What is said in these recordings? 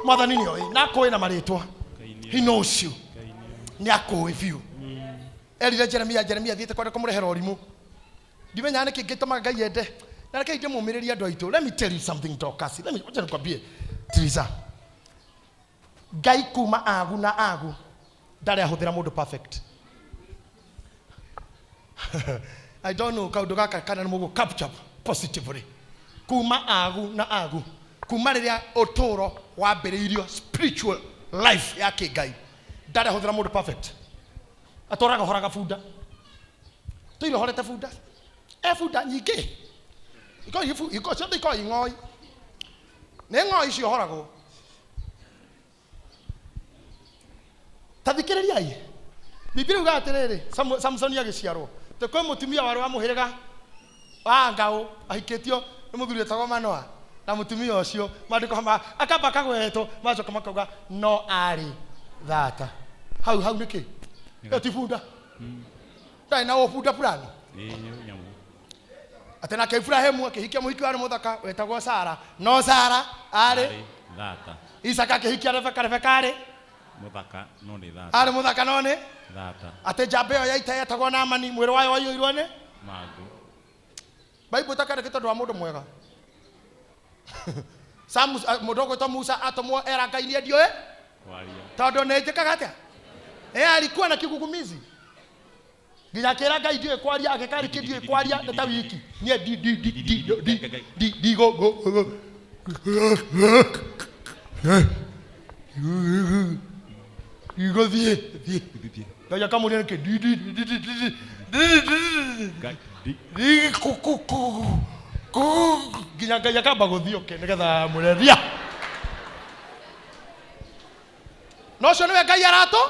Mwathani nĩ oĩ na akũĩ na marĩtwa. He knows you. Nĩ akũĩ biũ. Erire Jeremia, Jeremia thiĩte kwenda kũmũrehera ũrimũ. Ndimenyaga nĩkĩ gĩtũmaga Ngai ende. Na reke ndĩmũmĩrĩrie andũ aitũ. Let me tell you something, Dorcas. Let me, wacha nikwambie, Teresa. Ngai kuma agu na agu ndarĩ ahũthĩra mũndũ perfect. I don't know kaũndũ gaka kana nĩ mũgũ capture positively. Kuma agu na agu kuma rĩrĩa ũtũũro wambĩrĩirio spiritual life ya kĩngai ndarĩ ahũthĩra mũndũ perfect. Atũraga horaga bunda. Tũire horete bunda. E bunda nyingĩ. Iko ciothe ikoragwo i ng'oi. Nĩ ng'oi ciohoragwo. Ta thikĩrĩriai. Bibilia yugaga atĩrĩrĩ, Samsoni agĩciarwo, atĩ kwĩ mũtumia warĩ wa mũhĩrĩga wa Ngaũ, ahikĩtio nĩ mũthuri wetagwo Manoa, na mũtumia ũcio, maandĩko ma, akamba akagwetwo, magacoka makauga no arĩ thata. Hau hau nĩkĩ? Ĩyo ti bunda. Ndarĩ na ũbunda fulani. Ĩĩ, nĩ nyamũ. Atĩ nake Iburahĩmu akĩhikia mũhiki warĩ mũthaka wetagwo Sara, no Sara arĩ Arĩ thata. Isaka akĩhikia Rebeka, Rebeka arĩ Mũthaka no nĩ thata. Arĩ mũthaka no nĩ thata. Atĩ njamba ĩyo ya ita yetagwo Naamani, mwĩrĩ wayo waiyũirwo nĩ mangũ. Bible ĩtakandĩkĩtwo ũndũ wa mũndũ mwega. Samus, mũndũ ũgwĩtwo Musa atũmwo era Ngai niĩ ndiũĩ kwaria tondũ nĩ njĩkaga atĩa? Alikuwa na kigugumizi nginya akĩra Ngai ndiũĩ kwaria, agĩka rĩkĩ ndiũĩ kwaria nĩ ta wiki niĩ ndi ndi ndi ndi ndi ndi ndi go go go igũthiĩ thiĩ Ngai akamũria nĩkĩ ndi ndi ndi ndi ndi ndi ndi Ngai, ndi. ndi ku ku ku ku nginya Ngai akamba gũthiĩ oke nĩgetha mũrethia na ũcio nĩwe Ngai aratũ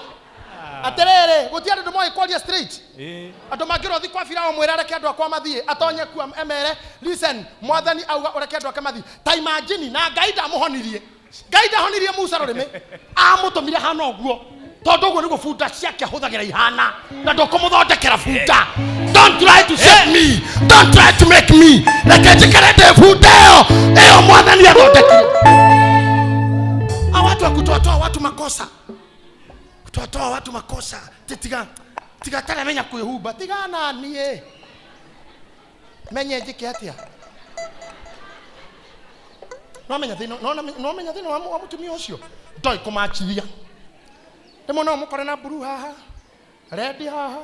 atĩrĩrĩ gũtiarĩ andũ moĩ kwaria straight. Ĩĩ. Andũ mangĩrwo kwa Firaũ mwĩre areke andũ akwa mathiĩ atonye kuo emere listen mwathani auga ũreke andũ ake mathiĩ ta imagine na Ngai ndamũhonirie Ngai ndahonirie Musa rũrĩmĩ amũtũmire hana ũguo tondũ ũguo nĩguo bunda ciake ahũthagĩra ihana na ndũkũmũthondekera bunda. Don't try to shape me, don't try to make me. Reke njikare ndĩ bunda ĩyo ĩyo mwathani athondekire. Hawa watu wa kutoatoa watu makosa, kutoatoa watu makosa, tiga tiga taramenya kwĩhumba, tiga na niĩ menye njĩke atĩa. No menya thĩna, no menya thĩna wa mũtumia ũcio ndoĩ kũmachithia. Rĩmwe no mũkore na blue haha, red haha,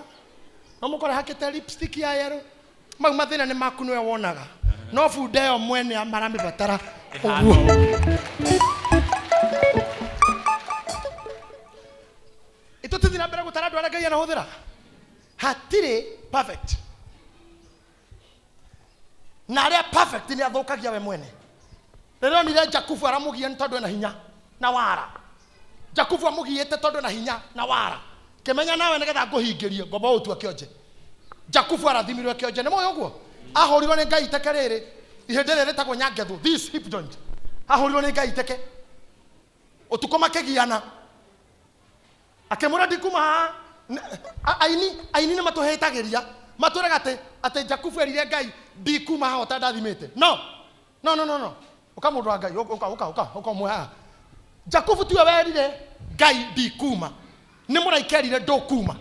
no mũkore hakĩte lipstick ya yellow. Mau mathĩna nĩ maku nĩwe wonaga, no bunda ĩyo mwene maramĩbatara ũguo. Itũthiĩ na mbere gũtara andũ arĩa Ngai anahũthĩra. Hatirĩ perfect, na arĩa perfect nĩ athũkagia we mwene. Rĩrĩa onire Jakubu aramũgia nĩ tondũ ena hinya na wara, Jakubu amũgiĩte tondũ ena hinya na wara, kĩmenya nawe nĩgetha ngũhingĩrie ngomba ũtua kĩonje. Jakubu arathimirwo kĩonje nĩ mũĩ ũguo ahũrirwo nĩ Ngai iteke rĩrĩ ihĩndĩ rĩrĩ rĩtagwo nyangethu, this hip joint, ahũrirwo nĩ Ngai iteke ũtukũ makĩgiana, akĩmwĩra ndikuma haha. Aini nĩ matũhĩtagĩria, matwĩraga atĩ Jakubu erire Ngai ndikuma haha ũtandathimĩte. No no no no no, ũka mũndũ wa Ngai, ũka ũka ũka ũka ũmwe haha. Jakubu tiwe werire Ngai ndikuma, nĩ mũraika erire ndũkuma,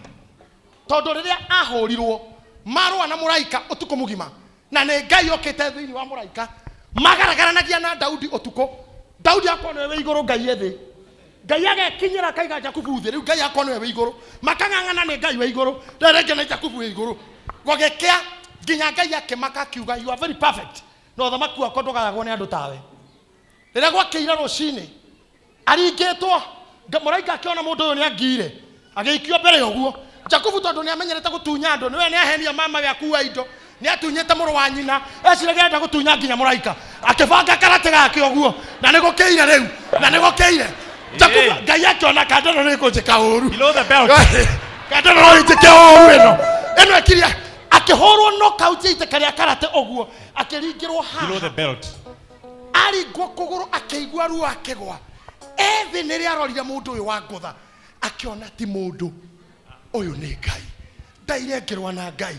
tondũ rĩrĩa ahũrirwo marũa na mũraika ũtukũ mũgima, na nĩ Ngai okĩte thĩinĩ wa mũraika magaragaranagia na Daudi ũtukũ. Daudi akorwo nĩwe wĩ igũrũ, Ngai e thĩ. Ngai agekinyĩra akaiga Jakubu thĩ. Rĩu Ngai akorwo nĩwe wĩ igũrũ, makang'ang'ana nĩ Ngai wĩ igũrũ, rĩu rĩngĩ nĩ Jakubu wĩ igũrũ. Gũgĩkĩa nginya Ngai akĩmaka akiuga you are very perfect, na ũthamaki wakwa ndũgayagwo nĩ andũ tawe. Rĩrĩa gwakĩire rũcinĩ aringĩtwo, mũraika akĩona mũndũ ũyũ nĩ angiire, agĩikio mbere ũguo. Jakubu tondũ nĩ amenyerete gũtunya andũ, nĩwe nĩ ahenia mama we akua indo, nĩ atunyĩte mũrũ wa nyina, eciragia arenda gũtunya nginya mũraika, akĩbanga karate gake ũguo, na nĩ gũkĩire rĩu, na nĩ gũkĩire. Jakubu Ngai akĩona kanda ĩno nĩ ĩkũnjĩka ũru. Below the belt. Kanda ĩno no ĩnjĩke ũru, ĩno ĩkiria akĩhũrwo knockout ya iteka rĩa karate ũguo, akĩringĩrwo Below the haha. belt. Aringwo kũgũrũ akĩigua ruo akĩgwa. Ethĩ nĩrĩa arorire mũndũ ũyũ wa ngũtha, akĩona ti mũndũ ũyũ nĩ Ngai. Ndaire ngĩrũa na Ngai,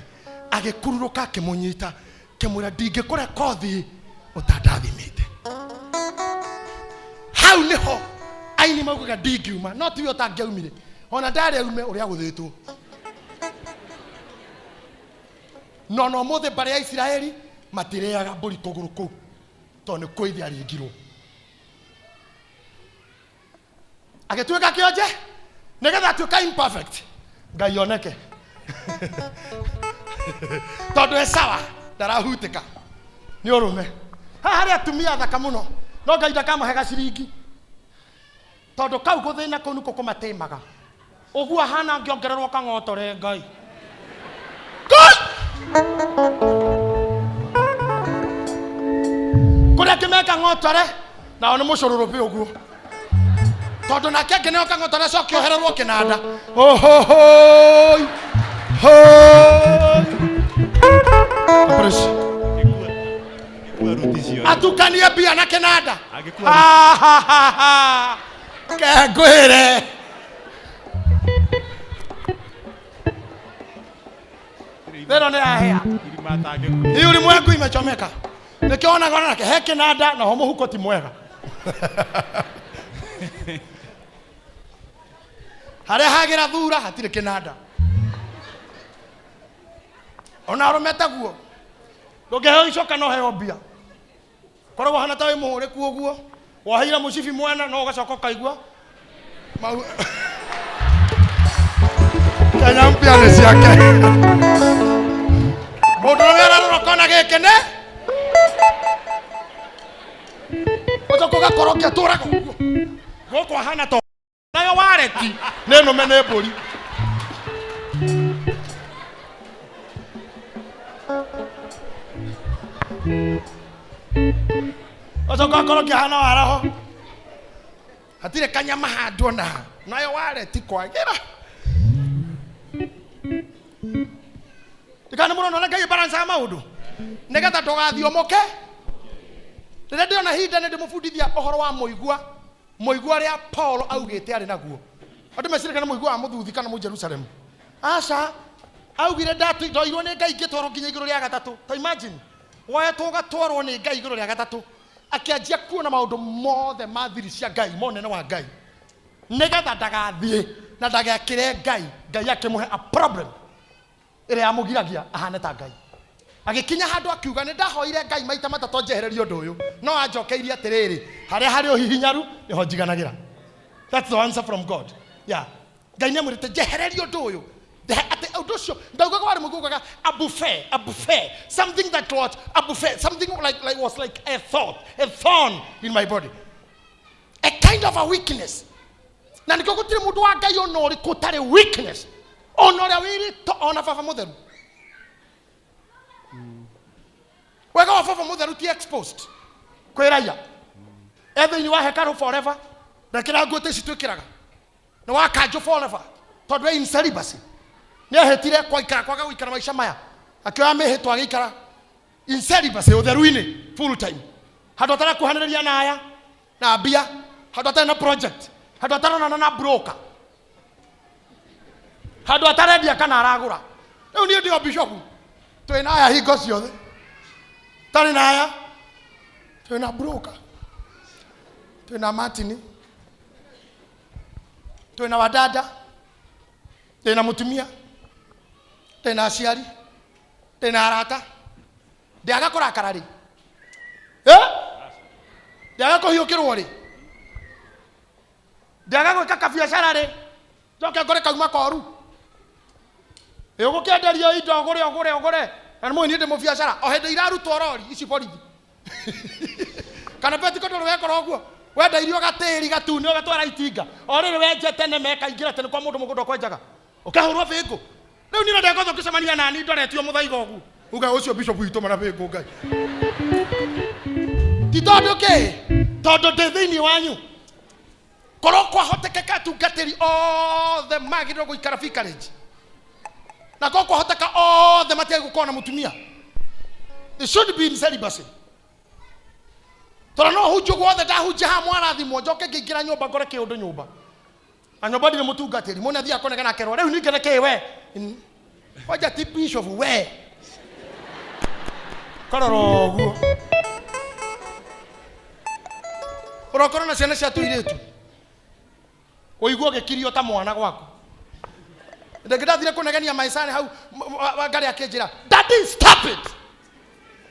agĩkururũka akĩmũnyita, akĩmwĩra ndingĩkũreka ũthiĩ ũtandathimĩte. Hau nĩho aini maugaga ndingiuma, no tiwe ũtangĩaumire. Ona ndarĩ aume ũrĩa agũthĩtwo. No no mũthĩ mbarĩ ya Isiraeli matirĩaga mbũri kũgũrũ kũu tondũ nĩ kwĩithia aringirwo. Agĩtuĩka kĩonje nĩgetha atuĩka imperfect Ngai oneke. Tondũ e sawa ndarahutĩka nĩ ũrũme. Haha harĩ atumia athaka mũno no Ngai ndakamahe gaciringi tondũ kau gũthĩna kũu nĩkuo kũmatĩmaga. Ũguo ahana angĩongererwo kang'otore Ngai. Ngai! Kũrĩa angĩ ng'otore nao nĩ mũcũrũrũbĩ ũguo. Tondũ nake angĩneo kang'otore acoke ohererwo kĩnanda. Ohohoi! Hoi! Appreciate. Angĩkua ruti ciothe. Atukanie mbia na kĩnanda. Angĩkua Ha, ha, ha, ha. Ke ngwĩre. Thĩno nĩ yahĩa. Irima atangĩkua. Hii ulimwengu imechomeka. Nĩkĩo onaga onake he kĩnanda na ho mũhuko ti mwega. Harĩa hagĩra thura hatirĩ kĩnanda. Ona arũme taguo. Ndũngĩheo icoka no heo mbia. Koragwo hana ta wĩ mũhũrĩku ũguo. Woheire mũcibi mwena no ũgacoka ũkaigua mau Kenya mpya nĩ ciake. Mũndũ ũrĩa ararora ũkona gĩkĩ nĩ ũcoka ũgakorwo ũkĩatũraga ũguo. Gũkũ ahana ta nayo wareti nĩ nũme nĩ mbũri. Ũcoka ũgakorwo ũkĩhana waraho. Hatirĩ kanyama handũ ona ha. Nayo wareti kwagĩra. Ndikana nĩ mũrona ũrĩa Ngai balancaga maũndũ nĩgetha ndũgathiomoke. Rĩrĩa ndĩrona hinda nĩ ndĩmũbundithia ũhoro wa mũigua, mũigua ũrĩa Paul augĩte arĩ naguo. Andũ meciragia nĩ mũigua wa mũthuthi kana mũjerusalemu. Aca, augire ndoirwo nĩ Ngai ngĩtwarwo nginya igũrũ rĩa gatatũ. Ta imagine, woetwo ũgatwarwo nĩ Ngai igũrũ rĩa gatatũ. Akĩanjia kuona maũndũ mothe ma thiri cia Ngai, monene wa Ngai. Nĩgetha ndagathiĩ na ndagekĩre Ngai, Ngai akĩmũhe a problem ĩrĩa yamũgiragia ahane ta Ngai. Agĩkinya handũ akiuga nĩ ndahoire Ngai maita matatũ njehererie ũndũ ũyũ, no anjokeirie atĩrĩrĩ, harĩa harĩ ũhihinyaru nĩho njiganagĩra. That's the answer from God. Yeah. Ngai nĩ amwĩrĩte njehererie ũndũ ũyũ. Atĩ ũndũ ũcio ndaugaga warĩ mũguo ugaga a buffet, a buffet, something that was a buffet, something like was like a thought, a thorn in my body. A kind of a weakness. Na nĩkĩo gũtirĩ mũndũ wa Ngai ona ũrĩkũ ũtarĩ weakness. Ona ũrĩa wĩrĩtwo ona baba mũtheru. Wega wa baba mũtheru ti exposed kwĩ raia. E thĩinĩ wa hekarũ forever. Rekĩra nguo ta ici twĩkĩraga. Nĩ wa kanjũ forever. Tondũ e in celibacy. Nĩ ehĩtire kwaikara kwaga gũikara maica maya. Akĩoya mĩhĩtwa agĩikara in celibacy ũtheru-inĩ full time. Handũ atarakuhanĩrĩria na aya na mbia, handũ atarĩ na project, handũ ataronana na broker, handũ atarendia kana aragũra. Rĩu niĩ ndĩ o bishop, twĩna aya hingo ciothe, tarĩ na aya, twĩna broker, twĩna Martin, twĩna wadada, ndĩna mũtumia, ndĩna aciari, ndĩna arata. Ndĩaga kũrakara rĩ? Ndĩaga kũhiũkĩrwo rĩ? Ndĩaga gwĩka kabiacara rĩ? Njoke ngore kauma koru. Ĩ ũgũkĩenderio indo ũgũre ũgũre ũgũre. Na nĩ mũĩ niĩ ndĩ mũbiacara. O hĩndĩ irarutwo rori ici borithi. Kana petiko ndũrĩ wekora ũguo. Wenda irio gatĩri gatune ũgatwara itinga. O rĩrĩ wenje tene mekaingĩra tene kwa mũndũ mũgũnda ũkwenjaga. Ũkahũrwo bĩngũ. Rĩu niĩ no ndengotho ngĩcemania nani ndoretio mũthaiga ũguo. Uga ũcio bishop witũ mana bĩngũ Ngai. Ti tondũ kĩ? Tondũ ndĩ thĩinĩ wanyu. Korwo kwahotekeka atungatĩri othe magĩrĩirwo gũikara vicarage. Na korwo kwahoteka othe matiagĩrĩirwo gũkorwo na mũtumia. They should be in celibacy. Tondũ no hunjio guothe ndahunjia haha mwarathimwo njoke ngĩingĩra nyũmba ngore kĩũndũ nyũmba. Na nyũmba ndirĩ mũtungatĩri. Mũndũ athiaga kũnegena akerwo rĩu ningĩ nĩ kĩ we? Kwanja ti bishop we. Karora ũguo. Ũrokorwo na ciana cia tũirĩtu ũigue ũgĩkirio ta mwana gwaku. Rĩngĩ ndathire kũnegenia maicani hau, Ngarĩ akĩnjĩra, "Daddy, stop it."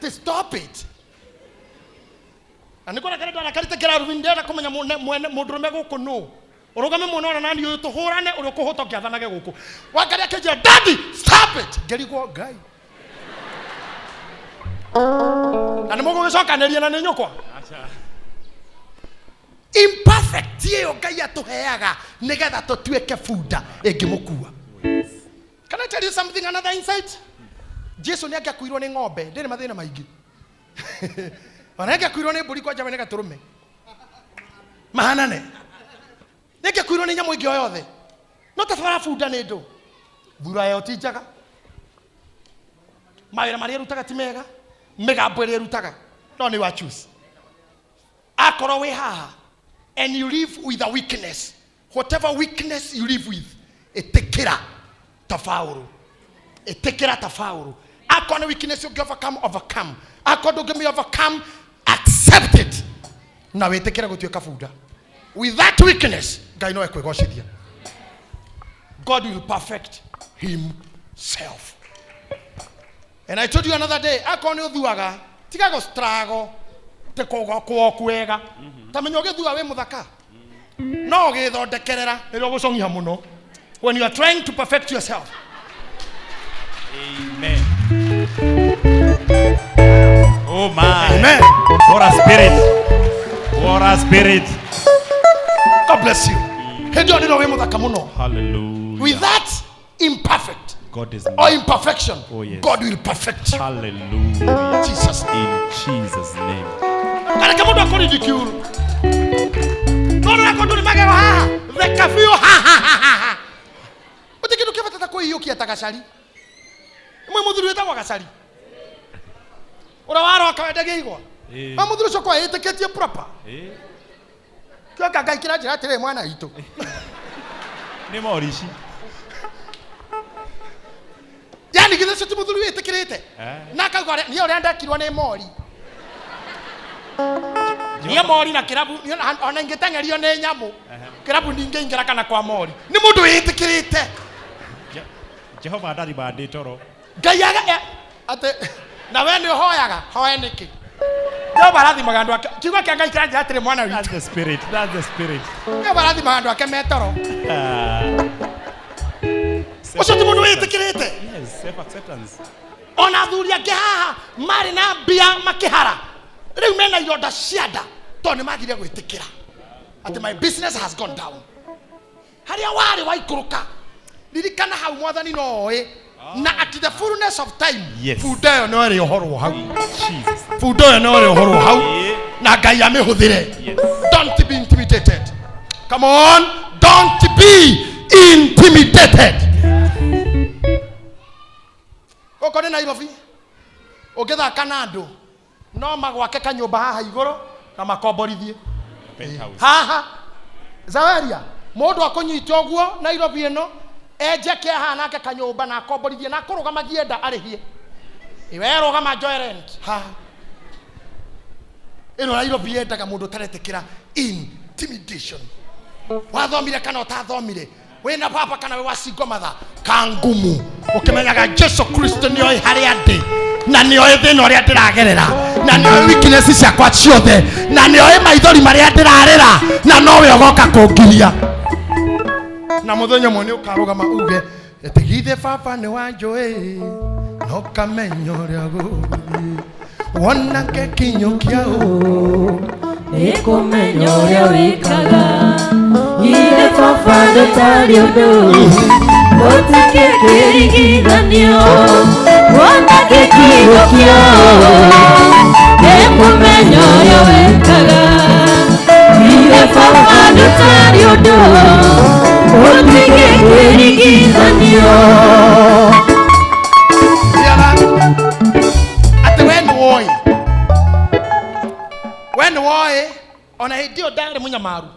Ti stop it. Na nĩ kũrekere ndarakarĩte kĩrarubi, ndĩrenda kũmenya mwene mũndũrũme gũkũ nũ ũrũgame mwena ona nani ũyũ tũhũrane, ũrĩa ũkũhũta ũkĩathanage gũkũ. Wangarĩ akĩnjĩra, "Daddy, stop it." Ngĩrigwo Ngai na nĩ mũgũgĩcokanĩria na nĩ nyũkwa. Acha. Imperfect ĩyo Ngai atũheaga nĩgetha tũtuĩke bunda ĩngĩmũkua. Can I tell you something, another insight? Jesu nĩ angĩakuirwo nĩ ng'ombe, ndĩrĩ mathĩna maingĩ, ona angĩakuirwo nĩ mbũri kwanja we nĩ gatũrũme mahanane, nĩ angĩakuirwo nĩ nyamũ ĩngĩ o yothe, no tatwara bunda nĩ ndũ thura ĩyo ti njega, mawĩra marĩa ĩrutaga ti mega, mĩgambo ĩrĩa ĩrutaga no nĩ wa choose. Akorwo wĩ haha and you live with a weakness, whatever weakness you live with, ĩtĩkĩra ta Paũlũ, ĩtĩkĩra ta Paũlũ. Akorwo nĩ weakness ũngĩ overcome, overcome. Akorwo ndũngĩmĩ overcome, accept it na wĩtĩkĩre gũtuĩka bunda. With that weakness, Ngai no ekwĩgocithia. God will perfect himself. And I told you another day, akorwo nĩ ũthuaga, tiga gũ struggle te kũgwo kwega, ta menya ũgĩthua wĩ mũthaka, no ũgĩthondekerera nĩrĩo ũgũcong'iha mũno when you are trying to perfect yourself. Amen. Oh my. Amen. What a spirit. What a spirit. God bless you. Hĩndĩ ĩyo nĩrĩo wĩ mũthaka mũno. Hallelujah. With that imperfect God is or imperfection, Oh, yes. God will perfect you. Hallelujah. Jesus. In Jesus' name. Kareke mũndũ akũridicule, no nĩrako ndũrĩ magego haha, theka biũ ha ha ha ha ha. Gũtirĩ kĩndũ kĩa bata ta kwĩiyũkia ta gacari. Mwe mũthuri wĩtagwo gacari ũrĩa waroka wendagia igwa. Ĩĩ. Ma mũthuri ũcio kwa ĩtĩkĩtie proper. Eh? Kĩoka Ngai kĩranjĩra atĩrĩ, mwana witũ. Nĩ morici. Yani githĩ ũcio ti mũthuri wĩtĩkĩrĩte? Eh. Na akauga niĩ ũrĩa ndekirwo nĩ mori, niĩ mori na kĩrabu niĩ ona ingĩteng'erio nĩ nyamũ, kĩrabu ndingĩingĩra kana kwa mori. Nĩ mũndũ wĩtĩkĩrĩte. Jehova ndarĩ ndĩ toro. Ngai aga atĩ na we nĩ ũhoyaga hoe nĩkĩ? Jehova arathimaga andũ ake. Kiugo kĩa Ngai kĩranjĩra atĩrĩ, mwana witũ. That's the spirit. That's the spirit. Jehova arathimaga andũ ake metoro. Ah. Ũcio ti mũndũ wĩtĩkĩrĩte? Yes, self acceptance. Ona athuri angĩ haha marĩ na mbia makĩhara rĩu mena ironda cia nda tondũ nĩ magire gwĩtĩkĩra atĩ my business has gone down. Harĩa warĩ waikũrũka, ririkana hau Mwathani no oĩ, na at the fullness of time, bunda ĩyo no ĩrĩ ũhorwo hau. Jesus. Bunda ĩyo no ĩrĩ ũhorwo hau na Ngai amĩhũthĩre. Don't be intimidated. Come on, don't be intimidated. Gũkũ nĩ Nairobi, ũngĩthaka na andũ no magwake kanyũmba haha igũrũ na makomborithie. Penthouse. Haha zaweria mũndũ akũnyita ũguo Nairobi ĩno, enje kĩaha nake kanyũmba na akomborithie na akũrũgamagie nda arĩhie, iwe rũgama njoe rent haha. Ĩno Nairobi yendaga mũndũ ũtaretĩkĩra intimidation. Wathomire kana ũtathomire, wĩna baba kana wĩ wa single mother, kangumu ũkĩmenyaga Jesu Kristo nĩoĩ harĩa ndĩ na nĩoĩ thĩna ũrĩa ndĩragerera na nĩoĩ weakness ciakwa ciothe na nĩoĩ maithori marĩa ndĩrarĩra, na nowe ũgoka kũngiria na mũthenya ũmwe nĩ ũkarũgama uge atĩ githĩ baba nĩ wanjũĩ no kamenya ũrĩa gũgũthiĩ wona ngekinyũkia ũũ. Nĩkũmenya ũrĩa wĩkaga, ithe baba ndũtarĩ ũndũ, gũtikĩ kĩringithanio, wona gĩkinyũkio. Nĩkũmenya ũrĩa wĩkaga, ithe baba ndũtarĩ ũndũ, gũtikĩ kĩringithanio. Riara atĩ we nĩ woĩ, we nĩ woĩ ona hĩndĩ ĩyo ndarĩ mũnyamaru,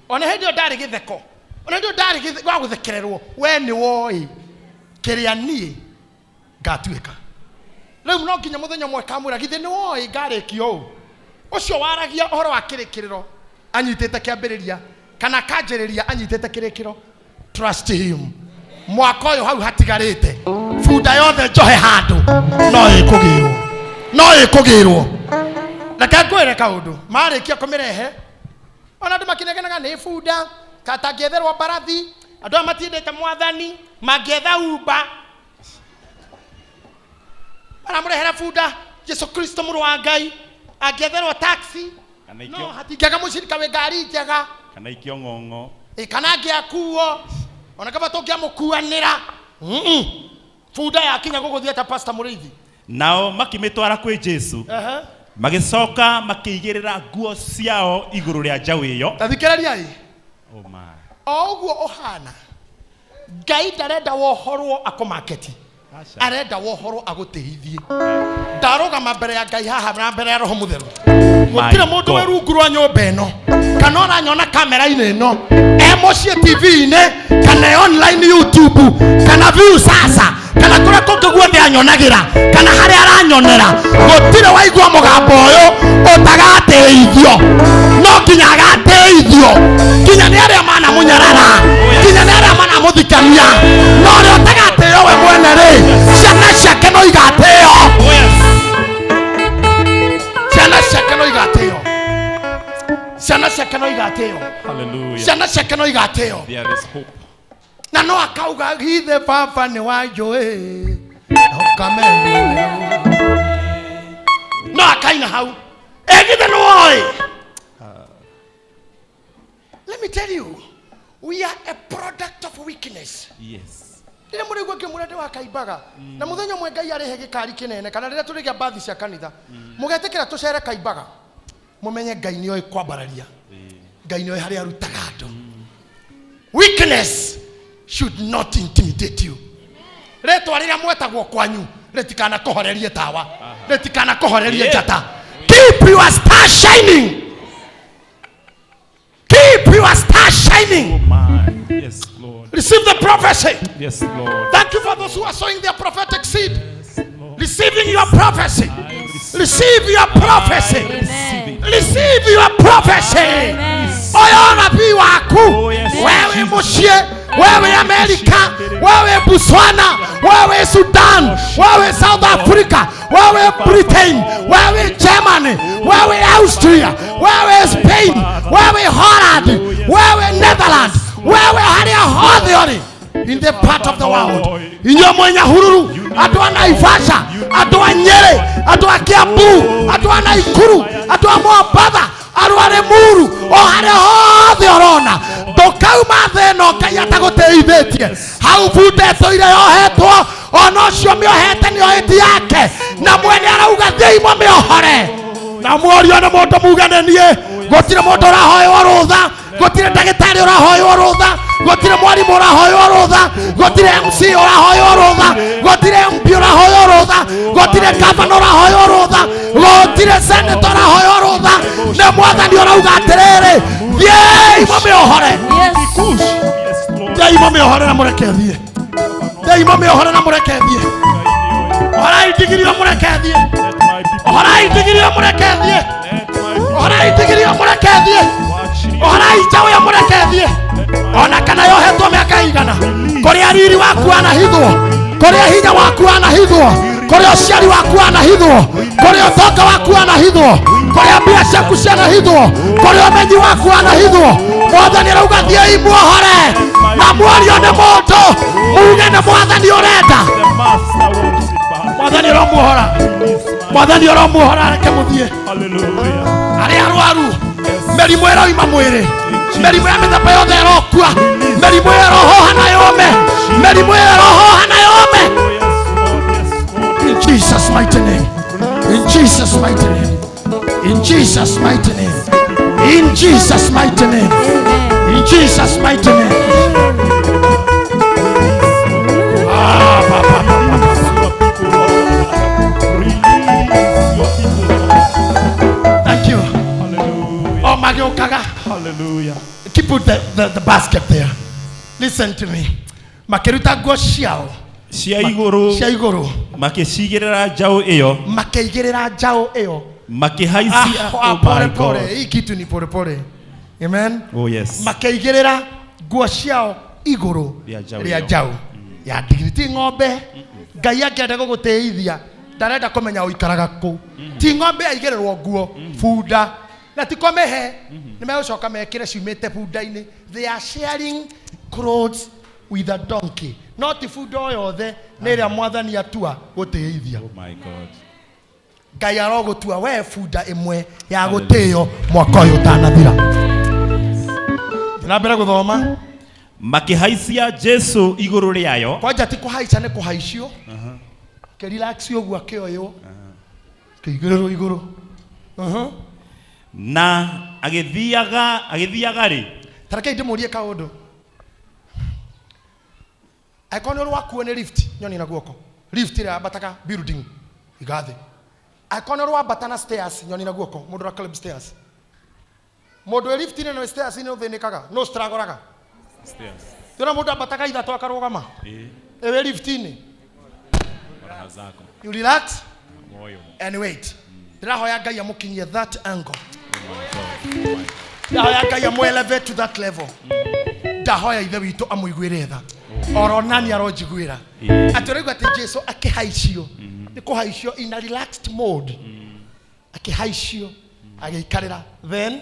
ona hĩndĩ ĩyo ndarĩ gĩtheko, ona hĩndĩ ĩyo ndarĩ wa gũthekererwo, we nĩ woĩ kĩrĩa niĩ ngatuĩka. Rĩu no nginya mũthenya ũmwe kamwĩra githĩ nĩ woĩ ngarĩkia ũũ. Ũcio waragia ũhoro wa kĩrĩkĩrĩro Anyitĩte kĩambĩrĩria kana akanjĩrĩria anyitĩte kĩrĩkĩro. Trust him. Mwaka ũyũ hau hatigarĩte bunda yothe njohe handũ no ĩkũgĩrwo, no ĩkũgĩrwo. Reke ngwĩre kaũndũ, marĩkia kũmĩrehe ona andũ makĩnegenaga nĩ bunda katangĩetherwo mbarathi, andũ aya matiendete mwathani mangĩetha umba maramũrehera bunda. Jesu Kristo mũrũ wa Ngai angĩetherwo taxi Kana no ikio hatingĩaga mũcirika wĩ ngari njega. Kana ikio ng'ong'o. Ĩ, kana angĩakuo ona kaba tũngĩamũkuanĩra. Bunda yakinya gũgũthiĩ ta Pastor Mũrĩithi. Nao makĩmĩtwara kwĩ Jesu. Ehe. Magĩcoka makĩigĩrĩra nguo ciao igũrũ rĩa njaũ ĩyo. Ta thikĩrĩriai. Oh my. O ũguo ũhana, Ngai ndarenda wohorwo akũmaketi, arenda wohorwo agũtĩithie. Ndarũgama mbere ya Ngai haha na mbere ya Roho Mũtheru, gũtirĩ mũndũ God. wĩ rungu rwa nyũmba ĩno kana ũranyona kamera-inĩ ĩno e mũciĩ TV-inĩ kana e online YouTube kana view sasa kana kũrĩa kũngĩ guothe anyonagĩra kana harĩa aranyonera, gũtirĩ waigua mũgambo ũyũ ũtagatĩithio. No nginya agatĩithio, nginya nĩ arĩa manamũnyarara, nginya nĩ arĩa manamũthikania. No ũrĩa ũtagatĩo we mwene rĩ, ciana ciake no igatĩo. Oh yes. Ciana ciake no igatĩo, ciana ciake no igatĩo. Hallelujah. Ciana ciake no igatĩo. There is hope. Na no akauga githe baba nĩ wanjũĩ na ũkamenya, no akaina hau ĩ githe nĩ woĩ. Let me tell you, we are a product of weakness. Yes. Rĩrĩa mũrĩigua ngĩmwĩra ndĩ wa Kaimbaga na mũthenya ũmwe Ngai arĩhe gĩkari kĩnene, kana rĩrĩa tũrĩgĩa mbathi cia kanitha mũgetĩkĩra tũcere Kaimbaga, mũmenye Ngai nĩoĩ kwambararia, Ngai nĩoĩ harĩa arutaga andũ. Weakness should not intimidate you. Rĩtwa rĩrĩa mwetagwo kwanyu rĩtikanakũhorerie tawa, rĩtikanakũhorerie njata. Keep your star shining, keep your star shining. Oh my. Yes, Lord. Receive the prophecy. Yes, Lord. Thank you for those who are sowing their prophetic seed. Yes, Lord. Receiving your prophecy. I receive. Receive your prophecy. I receive it. Receive your prophecy. Amen. Ũyũ nabii waku. Oh, yes. Wewe mũciĩ, wewe Amerika, wewe Botswana, wewe Sudan, wewe South Africa, wewe Britain, wewe Germany, wewe Austria, wewe Spain, wewe Holland, wewe Netherlands, wewe harĩa hothe ũrĩ in the part of the world, inyuĩ mwĩ Nyahururu, andũ a Naivasha, andũ a Nyĩrĩ, andũ a Kiambu, andũ a Naikuru, andũ a Mombatha, andũ a Limuru, o harĩa hothe ũrona, ndũkauma thĩ ĩno Ngai atagũtĩithĩtie. Hau bunda ĩtũire yohetwo, ona ũcio mĩohete nĩoĩ ti yake, na mwene arauga thiĩi mũmĩohore. Na mworio nĩ mũndũ muge nĩ niĩ. Gũtirĩ mũndũ ũrahoywo rũtha, gũtirĩ ndagĩtarĩ ũrahoywo rũtha, gũtirĩ mwarimũ ũrahoywo rũtha, gũtirĩ MC ũrahoywo rũtha, gũtirĩ MP ũrahoywo rũtha, gũtirĩ gavana ũrahoywo rũtha, gũtirĩ senator ũrahoywo rũtha. Nĩ mwathani ũrauga atĩrĩrĩ, thiĩi mũmĩohore. Yes. Yes, Lord. Thiĩi mũmĩohore na mũreke thiĩ. Thiĩi mũmĩohore na mũreke thiĩ. Ohorai ndigiri ĩyo mũreke thiĩ. Let my people. Ohorai ndigiri ĩyo mũreke thiĩ. Let my people Ohorai ndigiri ĩyo mũreke thiĩ. watch it. Ohorai njaũ ĩyo mũreke thiĩ. Ona kana yohetwo mĩaka igana, kũrĩa riri waku wanahithwo, kũrĩa hinya waku wanahithwo, kũrĩa ũciari waku wanahithwo, kũrĩa ũtonga waku wanahithwo, kũrĩa mbia ciaku cianahithwo, kũrĩa ũmenyi waku wanahithwo, mwathani arauga thiĩi muohore. Na mworio nĩ mũndũ muge nĩ mwathani ũrenda. The master wants it back. Mwathani ũromuohora, Release my. mwathani ũromuohora, reke mũthiĩ. Hallelujah. Arĩa arwaru, mĩrimũ ĩroima mwĩrĩ, mĩrimũ ya mĩthemba yothe ĩrokua, mĩrimũ ĩyo ĩrohoha na yũme, mĩrimũ ĩyo ĩrohoha na yũme. Oh yes, Lord. Yes, Lord. In Jesus' mighty name. In Jesus' mighty name. In Jesus' mighty name. In Jesus' mighty name. In Jesus' mighty name. Ah, pa, pa, pa, pa, pa. Your people, Lord. Release your people, Lord. Thank you. Hallelujah. Oh, magĩũkaga. Hallelujah. Keep put the basket there. Listen to me. Makĩruta nguo ciao Cia igũrũ cia igũrũ, makĩcigĩrĩra njaũ ĩyo, makĩigĩrĩra njaũ ĩyo. makĩhaicia. Ah, Oh pole my pole. God. Hii kitu ni pole pole. Amen. Oh yes. Makĩigĩrĩra nguo ciao igũrũ Rĩa njaũ rĩa ĩyo. njaũ ya ndigiri, ti ng'ombe. Ngai angĩenda gũgũtĩithia ndarenda kũmenya ũikaraga kũ. Ti ng'ombe yaigĩrĩrwo nguo bunda na ti kũmĩhe, nĩ megũcoka mekĩre ciumĩte bunda-inĩ. They are sharing clothes with a donkey, no ti bunda o yothe, nĩ ĩrĩa mwathani atua gũtĩithia. Oh my God. Ngai arogũtua we bunda ĩmwe ya gũtĩo mwaka ũyũ ũtanathira. Na mbere gũthoma. Makĩhaicia Jesu igũrũ rĩayo. Kwanja ti kũhaica, nĩ kũhaicio, kĩrelax ũguo, akĩoywo kĩigĩrĩrwo igũrũ. Na agĩthiaga rĩ. Tarekei ndĩmũrie kaũndũ. Angĩkorwo nĩ rwakuo nĩ lift, nyoni na guoko, lift ĩrĩa yambataga building igathĩ. Angĩkorwo nĩ rwambata na stairs, nyoni na guoko, mũndũ ũra climb stairs, mũndũ wĩ lift-inĩ na wĩ stairs-inĩ ũthĩnĩkaga no stragoraga. Tũna mũndũ ambataga ithatũ akarũgama. Ĩwĩ lift-inĩ, you relax and wait. Ndĩrahoya Ngai amũkinyie that angle. Ndahoya Ngai amũ elevate to that level. Ndahoya Ithe witũ amũiguĩre tha oro nani aronjiguĩra. Atĩ ũraigua atĩ Jesu akĩhaicio, nĩ kũhaicio in a relaxed mode, akĩhaicio agĩikarĩra, then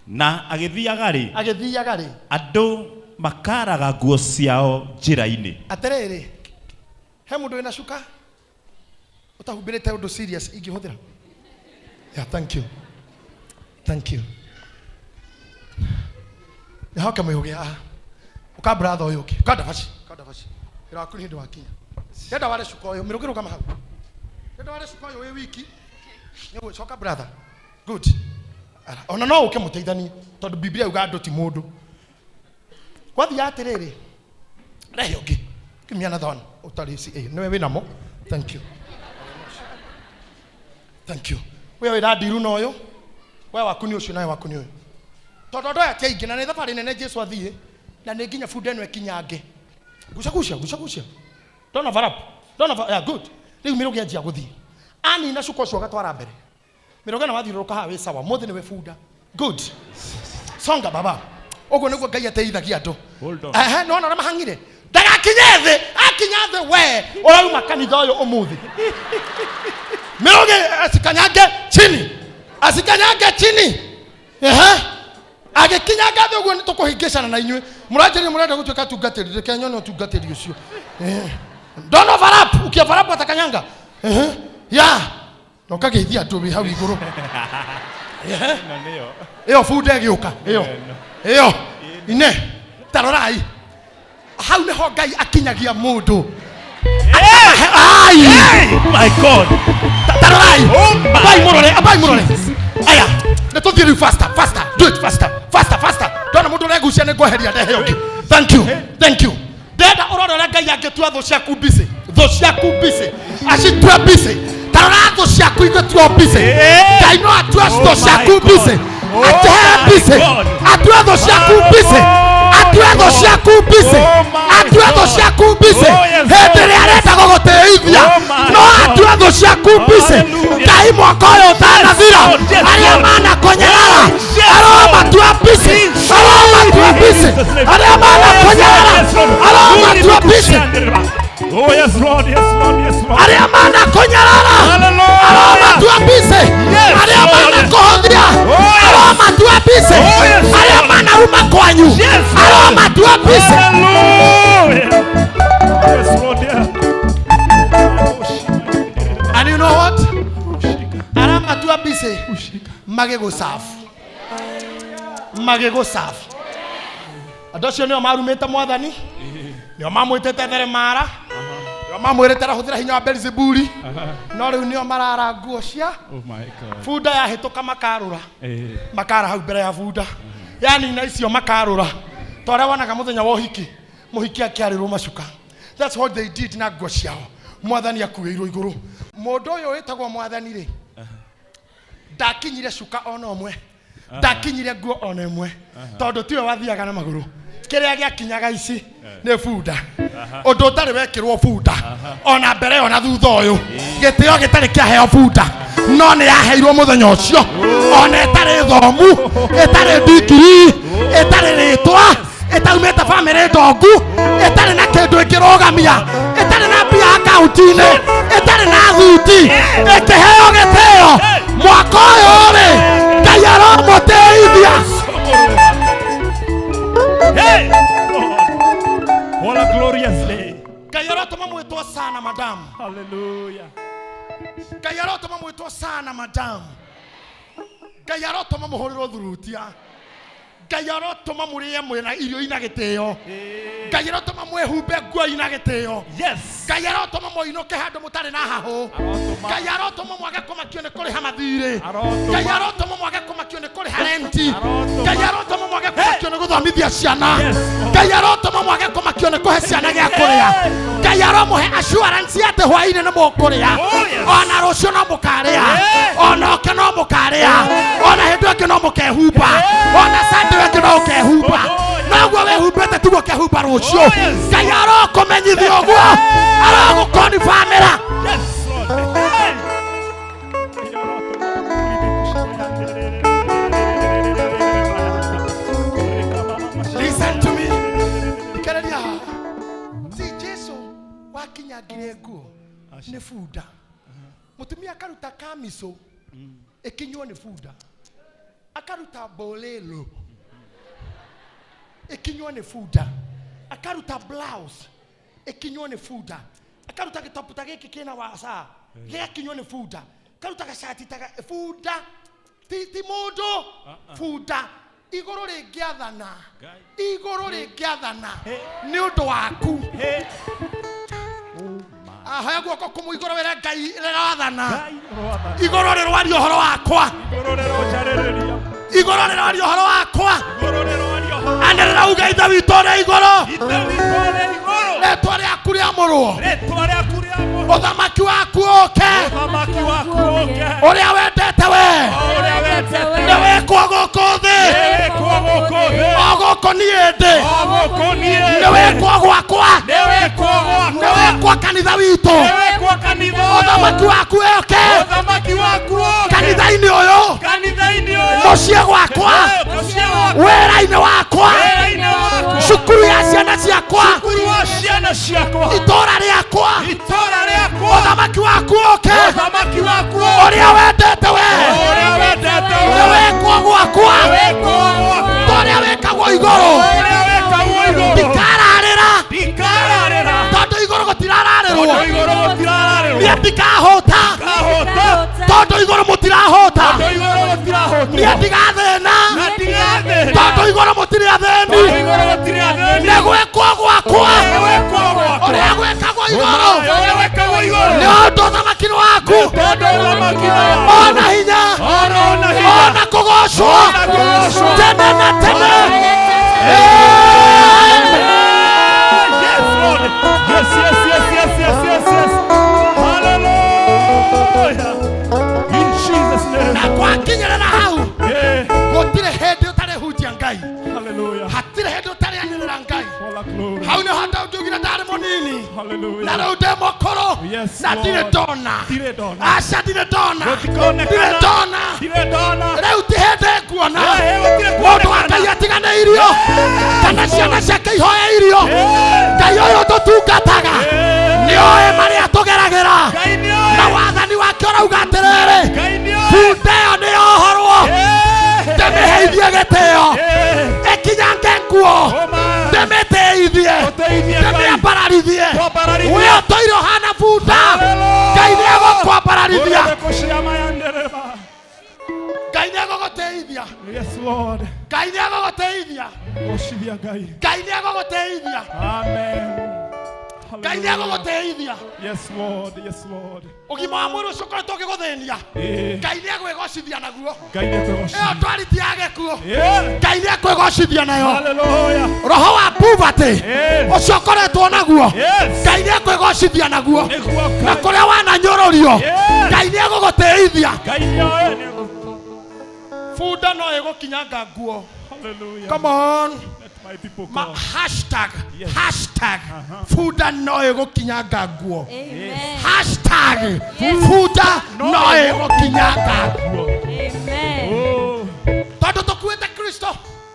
Na agĩthiaga rĩ, agĩthiaga rĩ, andũ makaraga nguo ciao njĩra-inĩ. Atĩrĩrĩ, he mũndũ wĩna cuka ũtahumbĩrĩte ũndũ serious ingĩhũthĩra? Yeah, thank you, thank you. Nĩhoke mwĩhũgĩ haha. Ũka brother ũyũ ũngĩ, ũka ndabaci, ũka ndabaci. Wĩra waku nĩ hĩndĩ wakinya. Ndenda ware cuka ũyũ, mĩrũgĩ rũgama hau. Ndenda ware cuka ũyũ wĩ wiki. Nĩguo, coka brother. Good. Ara, ona no ũke mũteithanie tondũ Biblia yuga andũ ti mũndũ. Gwathiĩ atĩrĩrĩ, rehe ũngĩ. Give me another one. Ũtarĩ CA. Nĩwe wĩnamo. Thank you. Thank you. We wĩra ndiru na ũyũ. We waku nĩ ũcio, nawe waku nĩ ũyũ. Tondũ andũ aya ti aingĩ na nĩ thabarĩ nene Jesu athiĩ na nĩ nginya bunda ĩno ĩkinyange. Guca gucia, guca gucia. Don't overlap. Don't over, yeah, good. Rĩu mĩrũgĩ anjia gũthiĩ. Anina cuka ũcio agatwara mbere. Mĩrũgĩ na wathiũrũrũka haha wĩ sawa. Mũthĩ nĩwe bunda. Good. Songa baba. Ũguo nĩguo Ngai ateithagia andũ. Hold on. Ehe, nĩwona ũrĩa mahang'ire? Ndagakinye thĩ, akinya thĩ we ũrauma kanitha ũyũ ũmũthĩ. Mĩrũgĩ asikanyange chini. Asikanyange chini. Ehe. Agĩkinyanga thĩ ũguo nĩ tũkũhĩngĩcana na inyuĩ. Mũranjĩrire mũrenda gũtuĩka atungatĩri, reke nyone ũtungatĩri ũcio. Eh. Don't overlap, ukioverlap atakanyanga. Ehe. Ya. Na ũkageithia andũ wĩ hau igũrũ. Ehe. Ĩyo bunda ĩgĩũka, ĩyo. Ĩyo. Ine. Tarorai. Hau nĩho Ngai akinyagia mũndũ. Ai! Oh my God. Tarorai. Oh my Abai mũrore, abai mũrore. Aya, nĩ tũthiĩ rĩu faster, faster. Do it faster, faster, faster. Ndona mũndũ ũregucia nĩ ngweheria ndehe ũngĩ. Thank you, thank you. Ndenda ũrore ũrĩa Ngai angĩtua thũ ciaku busy. Thũ ciaku busy. Acitue busy. Tarora thũ ciaku igĩtuo busy. Eh. Ngai no atue Oh thũ my ciaku God. busy. Oh Atũhe my busy. God. Atue thũ ciaku busy. Oh Atue my thũ God. ciaku busy. Oh my Atue thũ God. ciaku busy. Oh yes, Hĩndĩ Lord. ĩrĩa arenda gũgũtĩithia Oh my no God. atue thũ ciaku busy. Hallelujah. Ngai mwaka ũyũ ũtanathira, Lord, yes, arĩa Lord. manakũnyarara Yes, aromatua busy, aromatua busy, Jesus' name. arĩa manakũnyarara Yes, Lord. aromatua busy, Oh yes, Lord, yes, Lord, yes, Lord. arĩa manakũnyarara Hallelujah. aromatua busy, Yes, arĩa Lord. manakũhũthia Oh, yes. aromatua busy, Oh, yes, arĩa Lord. manaruma kwanyu Yes, Lord. aromatua busy. Hallelujah. Yes, Lord, yeah. And you know what? Aramatua busy magĩgũcabu, magĩgũcabu. Andũ acio nĩo marumĩte mwathani, nĩo mamwĩtĩte theremara, nĩo mamwĩrĩte arahũthĩra hinya wa Belzebuli, no rĩu nĩo marara nguo cia Oh my God. bunda yahĩtũka makarũra, Eh. makara hau mbere ya bunda yanina icio makarũra, ta ũrĩa wonaga mũthenya wa ũhiki mũhiki akĩarĩrwo macuka. That's what they did na nguo ciao. Mwathani akuĩirwo igũrũ. Mũndũ ũyũ wĩtagwo mwathani rĩ, ndakinyire cuka ona ũmwe, ndakinyire nguo ona ĩmwe, tondũ tiwe wathiaga na magũrũ. Kĩrĩa gĩakinyaga ici nĩ bunda. Ũndũ ũtarĩ wekĩrwo bunda ona mbere ona thutha ũyũ, gĩtĩo gĩtarĩ kĩaheo bunda. No nĩ yaheirwo mũthenya ũcio ona ĩtarĩ thomu, ĩtarĩ ndigiri, ĩtarĩ rĩtwa, ĩtaumĩte bamĩrĩ ndongu, ĩtarĩ na kĩndũ ĩngĩrũgamia, ĩtarĩ na mbia akaunti-inĩ, ĩtarĩ na thuti, ĩkĩheo gĩtĩo mwaka ũyũ rĩ, Ngai aromũtĩithia. Hey, Lord. What a glorious day. Ngai arotũma mwĩtwo sana madamu. Hallelujah. Ngai arotũma mwĩtwo sana madamu. Ngai arotũma mũhũrĩrwo thurutia. Ngai arotũma mũrĩe mwĩna irio ina gĩtĩo. Ngai arotũma mwĩhumbe nguo ina gĩtĩo. Yes. Ngai arotũma mũinũke handũ mũtarĩ na hahũ. Arotũma. Ngai arotũma mwage kũmakio nĩ kũrĩha mathirĩ. Arotũma. Ngai arotũma mwage kũmakio nĩ kũrĩha renti. Arotũma. Ngai arotũma mwage kũmakio nĩ gũthomithia ciana. Yes, Lord. Ngai arotũma mwage kũmakio nĩ kũhe ciana gĩa kũrĩa. Ngai aromũhe assurance atĩ hwaĩ-inĩ nĩ mũkũrĩa. Oh, yes. Ona rũciũ no mũkarĩa. Yeah. Ona ũke no mũkarĩa. Ona hĩndĩ ĩngĩ no mũkehumba. Ona Sunday ĩngĩ no ũkehumba. Oh, yes. Noguo wĩhumbĩte tiguo ũkehumba rũciũ. Oh, yes. Ngai arokũmenyithia ũguo. Arogũkonifamĩra. Yes, Lord. Hey. Listen to me. Thikĩrĩria haha. Ti Jesu wakinyangire nguo nĩ bunda. Mũtumia akaruta kamico ĩkinywo nĩ bunda. Akaruta bolelo ĩkinywo nĩ bunda. Akaruta blouse ĩkinywo nĩ bunda. Akaruta gĩtopu ta gĩkĩ kĩna waca gĩgakinywo nĩ bunda. Akaruta gacati ta bunda ti mũndũ, bunda igũrũ rĩngĩathana, igũrũ rĩngĩathana nĩ ũndũ waku. Hey. Ahoya guoko kũmwe igũrũ wĩre Ngai rĩrathana, Ngai rwathana. Igũrũ rĩrwaria ũhoro wakwa, Igũrũ rĩronjarĩrĩria. Igũrũ rĩraria ũhoro wakwa. Igũrũ rĩroaria ũhoro. Anĩrĩra uge Ithe witũ ũrĩ igũrũ, Ithe witũ ũrĩ igũrũ. Rĩtwa rĩaku rĩamũrwo, Rĩtwa rĩaku rĩamũrwo. Ũthamaki waku ũke, Ũthamaki waku ũke. Ũrĩa wendete we O ũrĩa wendete nĩ wĩkwo gũkũ thĩ Nĩwĩkwo gũkũ thĩ. o gũkũ niĩ ndĩ, O gũkũ niĩ nĩ wĩkwo gwakwa, Nĩwĩkwo nĩ gwakwa. wĩkwo kanitha witũ. Nĩwĩkwo kanitha ũyũ. Ũthamaki waku ũke Ũthamaki waku ũke. kanitha-inĩ ũyũ, Kanitha-inĩ ũyũ. Mũciĩ gwakwa, Mũciĩ wakwa. Wĩra-inĩ wakwa, Wĩra-inĩ wakwa. Cukuru ya ciana ciakwa, Cukuru wa ciana ciakwa. Itũũra rĩakwa, Itũũra rĩakwa. Ũthamaki waku ũke, Ũthamaki waku ũke. Ũrĩa wendete we Ũrĩa wendete nĩ we. wĩkwo gwakwa, Nĩwĩkwo gwakwa. Ta ũrĩa wĩkagwo igũrũ. Ũrĩa wĩkagwo igũrũ. Ndikararĩra Ndikararĩra. tondũ igũrũ gũtirararĩrwo. Tondũ igũrũ gũtirararĩrwo. Niĩ ndikahũta Ndikahũta. Tondũ igũrũ mũtirahũta. Tondũ igũrũ gũtirahũtwo. Niĩ ndigathĩna Na ndigathĩna. Tondũ igũrũ mũtirĩ athĩni. Tondũ igũrũ gũtirĩ athĩni. Nĩ gwĩkwo gwakwa, Nĩwĩkwo gwakwa. Ũrĩa gwĩkagwo igũrũ. Ũrĩa wĩkagwo igũrũ. Nĩ ũndũ ũthamaki nĩ waku, Tondũ ũthamaki nĩ waku. Ona hinya, Ona hinya. Ona kũgocwo Ona kũgocwo. Tene na tene. Yes, Lord. Yes, yes, yes, yes, yes, yes, yes. Hallelujah. In Jesus' name. Na gwakinyĩrĩra hau, Yeah. gũtirĩ hĩndĩ ũtarĩ hunjia Ngai, Hallelujah. hatirĩ hĩndĩ ũtarĩ anĩrĩra Ngai. All the glory. Hau nĩho ndaugire ndarĩ mũnini na Hallelujah. rĩu ndĩ mũkũrũ, Yes, na ndirĩ Lord. ndona. Ndirĩ ndona. Aca, ndirĩ ndona. Gũtikonekana. Ndirĩ ndona. Ndirĩ ndona. Rĩu ti hĩndĩ nguona Eh, gũtirĩ mũndũ wa kuonekana. Ngai atiganĩirio kana ciana ciake ihoe irio. Eh. Ngai ũyũ tũtungataga Eh. nĩ oĩ marĩa tũgeragĩra, Ngai nĩoĩ. na wathani wake ũrauga atĩrĩrĩ, Ngai nĩoĩ. bunda ĩyo nĩ yohorwo, Eh. ndĩmĩheithie gĩtĩo, Eh. ĩkinyange nguo, Oma. ndĩmĩtĩithie, Ũteithie Ngai. ndĩmĩambararithie. Twambararithie. We ũtũire ũhana bunda, Hallelujah. Ngai nĩ egũkwambararithia. Ũrĩkũciamayandereba. Ngai nĩ egũgũtĩithia. Yes, Lord. Ngai nĩ egũgũtĩithia. Gocithia Ngai. Ngai nĩ egũgũtĩithia. Amen. Ngai nĩ egũgũtĩithia. Yes, Lord. Yes, Lord. Ũgima wa mwĩrĩ ũcio ũkoretwo ũgĩgũthĩnia, Eh. Ngai nĩ egwĩgocithia naguo. Ngai nĩekwĩgocithia. Ĩyo ndwariti ya gĩkuũ, Yeah. Ngai nĩ ekwĩgocithia nayo. Hallelujah. Roho wa poverty Eh. ũcio ũkoretwo naguo, Yes. Ngai nĩ ekwĩgocithia naguo. Nĩguo Na Ngai. kũrĩa wananyũrũrio, Yes. Ngai nĩ egũgũtĩithia. Ngai nĩoĩ. Bunda no ĩgũkinyanga nguo. Hallelujah. Come on. Let My people Ma call. hashtag, Yes. hashtag bunda no ĩgũkinyanga nguo. Amen. Hashtag Yes. bunda no ĩgũkinyanga nguo. Amen. Oh, Tondũ tũkuĩte Kristo,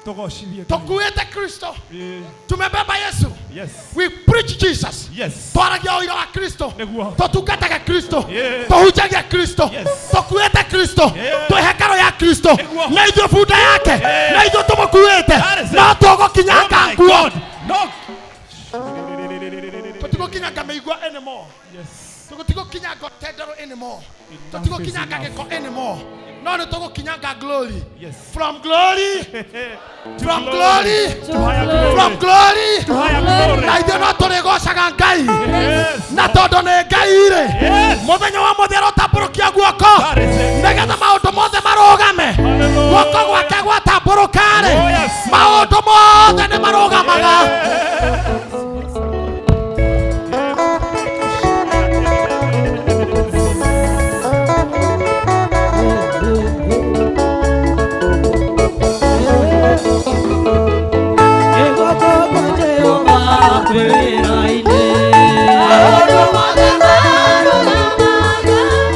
tũgocithie Ngai. tũkuĩte Kristo, Eh, tumebeba Yesu. Yes. We preach Jesus. Yes. Twaragia ũira wa Kristo. Nĩguo. Tũtungataga Kristo. Yeah. Tũhunjagia Kristo. Yes. Tũkuĩte Kristo. Yeah. Twĩ hekarũ ya Kristo. Nĩguo. Na ithuĩ bunda yake. Yeah. Na ithuĩ tũmũkuĩte. That is it. No tũgũkinyanga Oh my nguo. God. No. Tũtigũkinyanga mĩigua anymore. Yes. Tũtigũkinyanga tendero anymore. Enough is Tũtigũkinyanga enough. gĩko anymore. No nĩ tũgũkinyanga glory. Yes. From glory, To from glory, To higher glory. from glory. To higher glory. Na ithuĩ no tũrĩgocaga Ngai. Yes. Na tondũ nĩ Ngai rĩ, Yes. mũthenya wa mũthia arotambũrũkia guoko That is it. nĩgetha maũndũ mothe marũgame. Hallelujah. Guoko gwake gwatambũrũka rĩ, Oh, yes. maũndũ mothe nĩ marũgamaga.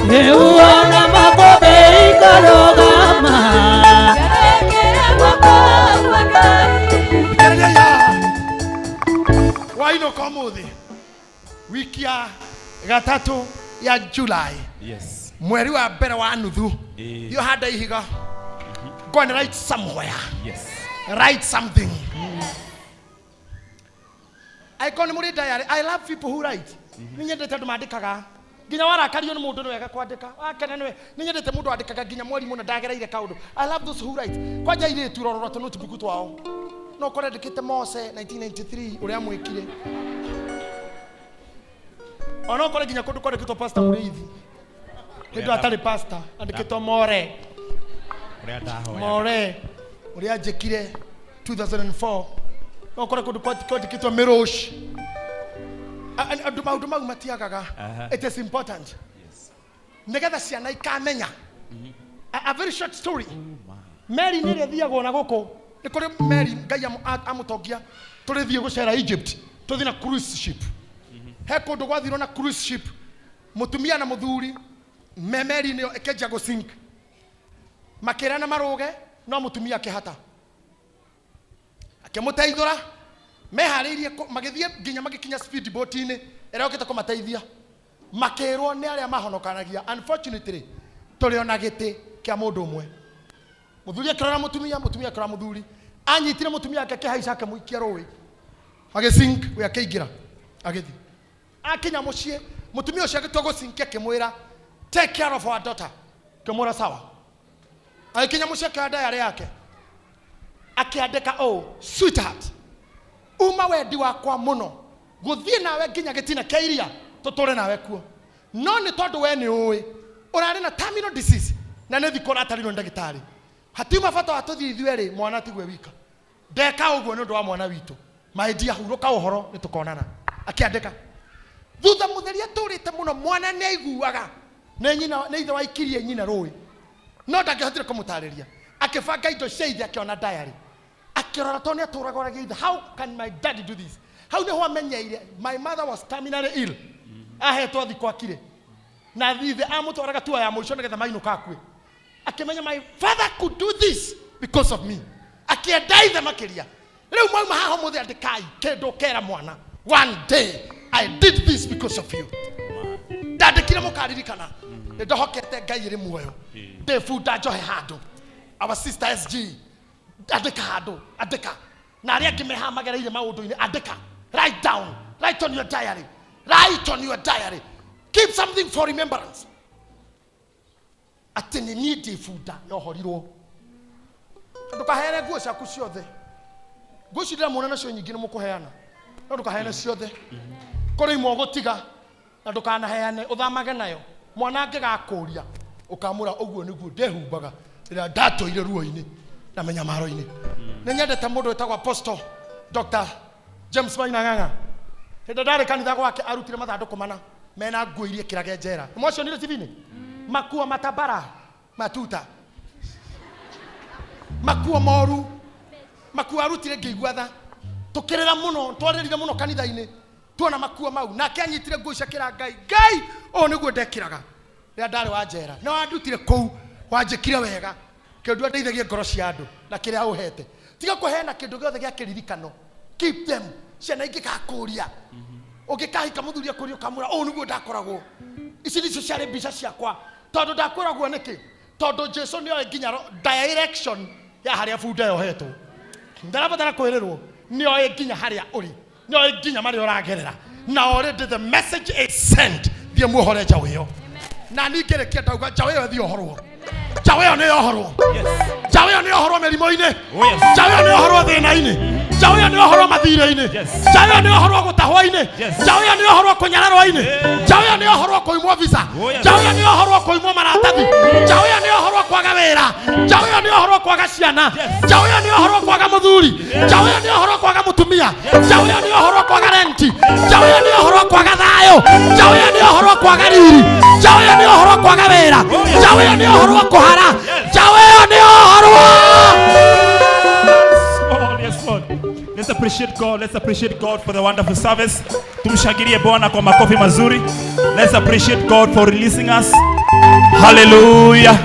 Uona makobe ikarogama Thikĩrĩria ya wainũka ũmũthĩ wiki ya gatatũ ya July, Yes. mweri wa mbere wa nuthu, Eh. thiĩ ũhande ihiga. Go and write somewhere. Yes. Write something. Angĩkorwo nĩ mũrĩ diary, I love people who write. Nĩ nyendete andũ mandĩkaga nginya warakario nĩ mũndũ nĩ wega kwandĩka, wakena nĩ nĩ nyendete mũndũ wandĩkaga nginya mweri mũna ndagereire kaũndũ. I love those who write. Kwanja airĩtu rorora tũ notebook twao, no ũkore andĩkĩte Mose 1993 ũrĩa mwĩkire, ona ũkore nginya kũndũ kwandĩkĩtwo Pastor Mũrĩithi hĩndĩ ĩyo atarĩ pastor, andĩkĩtwo More. Ũrĩa ndahoya. More ũrĩa njĩkire 2004, no ũkore kũndũ kwandĩkĩtwo Mĩrũci. Andũ maũndũ mau matiagaga. Aha. It is important Yes. nĩgetha ciana ikamenya. A very short story, meri nĩ ĩrĩa ĩthiagwo na gũkũ, nĩ kũrĩ meri Ngai amũtongia tũrĩthiĩ gũcera Egypt, tũthiĩ na cruise ship. He kũndũ gwathirwo na cruise ship, mũtumia na mũthuri me meri-inĩ ĩyo ĩkĩanjia gũ sink, makĩrana marũge, no mũtumia akĩhata akĩmũteithũra, meharĩirie magĩthiĩ nginya magĩkinya speed boat-inĩ ĩrĩa yũkĩte kũmateithia, makĩrwo nĩ arĩa mahonokanagia, unfortunately tũrĩ ona gĩtĩ kĩa mũndũ ũmwe. Mũthuri akĩrora mũtumia, mũtumia akĩrora mũthuri, anyitire mũtumia ake akĩhaica akĩmũikia rũĩ, agĩsink, we akĩingĩra agĩthiĩ. Akinya mũciĩ, mũtumia ũcio agĩtua gũsink, akĩmwĩra, "Take care of our daughter." Akĩmwĩra sawa. Agĩkinya mũciĩ, akĩoya diary yake, akĩandĩka ũũ, "Sweetheart, uma wendi wakwa mũno gũthiĩ nawe nginya gĩtina kĩa iria tũtũre nawe kuo, no nĩ tondũ we nĩ ũĩ ũrarĩ na terminal disease na nĩ thikũ ũratarirwo nĩ ndagĩtarĩ, hatiuma bata wa tũthiĩ ithuerĩ, mwana tigwe wika. Ndeka ũguo nĩ ũndũ wa mwana witũ. My dear, hurũka ũhoro, nĩ tũkonana." Akĩandĩka thutha mũtheri atũrĩte mũno, mwana nĩ aiguaga nĩ nyina nĩ ithe waikirie nyina rũĩ, no ndangĩhotire kũmũtarĩria. Akĩbanga indo cia ithe, akĩona diary, akĩrora tondũ nĩ atũraga oragia ithe, "How can my daddy do this?" Hau nĩho amenyeire my mother was terminally ill, ahetwo thikũ akire, na ithe amũtwaraga tua ya mũico nĩgetha mainũka akue. Akĩmenya my father could do this because of me, akĩenda ithe makĩria. Rĩu mwauma haha ũmũthĩ, andĩkai kĩndũ ũkera mwana, "One day I did this because of you." Ndandĩkire mũkaririkana nĩ ndohokete Ngai ĩrĩ muoyo, ndĩ bunda njohe handũ. Our sister SG, andĩka handũ, andĩka, na arĩa angĩ mehaha magereire maũndũ-inĩ, andĩka. Write down, write on your diary, write on your diary, keep something for remembrance atĩ nĩ niĩ ndĩ bunda yohorirwo. Ndũkaheane nguo ciaku ciothe. Nguo ici ndĩramuona nacio nyingĩ nĩ mũkũheana, no ndũkaheane ciothe, kũrĩ imwe ũgũtiga na ndũkanaheane, ũthamage nayo. Mwana angĩgakũria, ũkamũra ũguo nĩguo ndehumbaga rĩrĩa ndatũire ruo-inĩ na mĩnyamaro-inĩ. Nĩ nyendete mũndũ wĩtagwo Apostle Dr. James Maina Ng'ang'a. Hĩndĩ ndarĩ kanitha gwake, arutire mathandũkũ mana mena nguo iria ĩkĩrage njera. Nĩ mwacionire TV-inĩ, makuo matabara matuta, makuo moru, makuo arutire ngĩigua tha. Tukirira muno, twarĩrire muno kanitha-inĩ. Tuona makuo mau. Nake anyitire nguo icio akĩra Ngai, Ngai, ũũ nĩguo ndekĩraga rĩrĩa ndarĩ wa njera. Na wandutire kũu, wanjĩkire wega. Kĩndũ ndeithagie ngoro cia andũ na kĩrĩa ũhete. Tiga kũheana kĩndũ gĩothe gĩa kĩririkano. Keep them. Ciana ingĩgakũria. Ũngĩkahika mũthuri akũria ũkamwĩra ũũ nĩguo ndakoragwo. Ici nĩcio ciarĩ mbica ciakwa. Tondũ ndakwĩra nĩkĩ? Tondũ Jesu nĩoĩ nginya direction ya harĩa bunda yohetwo. Ndarabatara kwĩrĩrwo, nĩoĩ nginya harĩa ũrĩ, nĩoĩ nginya marĩa ũragerera. Na already the message is sent. Thiĩ muohore njaũ ĩyo. Na niĩ ngĩrĩkia ndauga njaũ ĩyo ĩthiĩ yohorwo. Njaũ ĩyo nĩ yohorwo. Njaũ ĩyo nĩ yohorwo mĩrimũ-inĩ. Oh, yes. Njaũ ĩyo nĩ yohorwo thĩna-inĩ. Njaũ ĩyo nĩ yohorwo mathirĩ-inĩ. Yes. Njaũ ĩyo nĩ yohorwo gũtahwo-inĩ. Yes. Njaũ ĩyo nĩ yohorwo kũnyararwo-inĩ. Njaũ ĩyo nĩ yohorwo kũimwo visa. Oh, yes. Njaũ ĩyo nĩ yohorwo kũimwo maratathi. Njaũ ĩyo nĩ yohorwo kwaga wĩra. Njaũ ĩyo nĩ yohorwo kwaga ciana. Njaũ ĩyo nĩ yohorwo kwaga mũthuri. Njaũ ĩyo nĩ yohorwo kwaga mũtumia. Njaũ ĩyo nĩ yohorwo kwaga renti. Njaũ ĩyo nĩ yohorwo kwaga thayũ. Njaũ ĩyo nĩ yohorwo kwaga riri. Njaũ ĩyo nĩ yohorwo kwaga wĩra. Njaũ ĩyo nĩ yohorwo kũhara. Njaũ ĩyo nĩ yohorwo. Lord, yes, Lord. Let's appreciate God. Let's appreciate God for the wonderful service. Tumshangilie Bwana kwa makofi mazuri. Let's appreciate God for releasing us. Hallelujah.